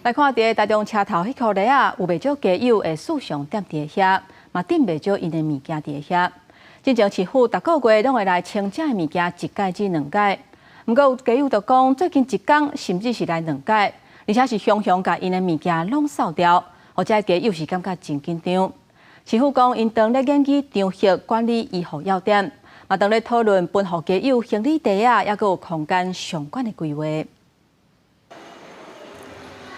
來看佇台中車頭彼箍犁仔，有袂少街友會時常踮佇遐，嘛擲袂少𪜶的物件佇遐。進前市府逐個月攏會來清遮的物件一擺至兩擺，毋過有街友就講，最近一工甚至是來兩擺，而且是雄雄共𪜶的物件攏掃掉，予遮街友是感覺真緊張。市府講，𪜶當咧研究場域管理維護要點，嘛當咧討論分予街友行李袋仔，抑閣有空間相關的規劃。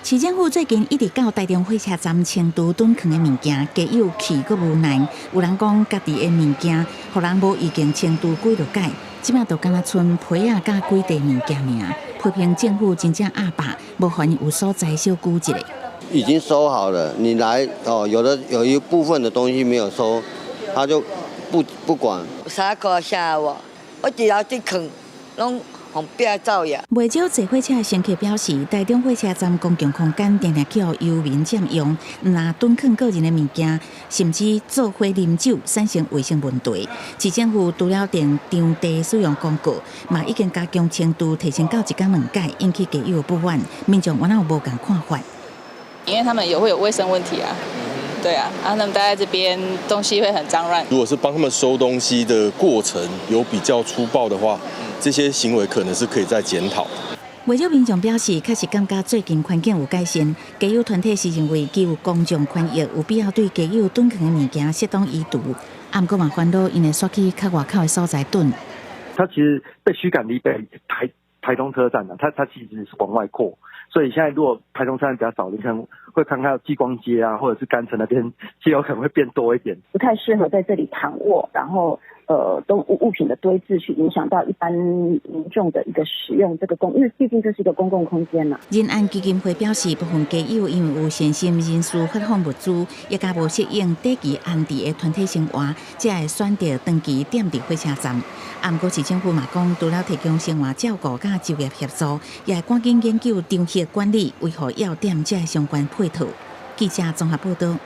市政府最近一直到台中火車站清除囤囥的物件，街友氣閣無奈。有人講家己的物件，予人無意見清除幾落擺，這擺就敢若賰被仔佮幾袋物件爾。批評政府真正鴨霸，無予𪜶有所在小久一下。已經收好了，你來哦，有的有一部分的東西沒有收，他就不管。衫褲啥無，我佇樓頂囥，攏予拚走去。袂少坐火車的乘客表示，台中火車站公共空間定定予遊民佔用，毋但囤囥個人的物件，甚至做伙啉酒，產生衛生問題。市政府除了定場地使用公告，嘛已經加強清除，提升到一工兩擺，引起街友不滿。民眾原來有無仝看法。因為他們也會有衛生問題啊，對啊，啊，他們待在這邊東西會很髒亂。如果是幫他們收東西的過程有比較粗暴的話，這些行為可能是可以再檢討。袂少民眾表示，確實感覺最近環境有改善。街友團體是認為，基於公眾權益，有必要對街友囤囥的物件適當移除。啊，毋過嘛煩惱，𪜶會煞去較外口的所在囤。他其實被驅趕離北台東車站的，他其實是往外擴。所以現在如果台中車站比較少，你可能會看到繼光街啊，或者是干城那邊，就有可能會變多一點。不太適合在這裡躺臥，然後都物品的堆置去影響到一般民眾的一個使用這個公，因為畢竟這是一個公共空間嘛。仁安基金會表示，部分街友因為有善心人士發放物資，也加無適應短期安置的團體生活，才會選擇長期踮佇火車站。啊，毋過市政府嘛講，除了提供生活照顧佮就業協助，也會趕緊研究場域管理維護要點遮相關配套。記者綜合報道。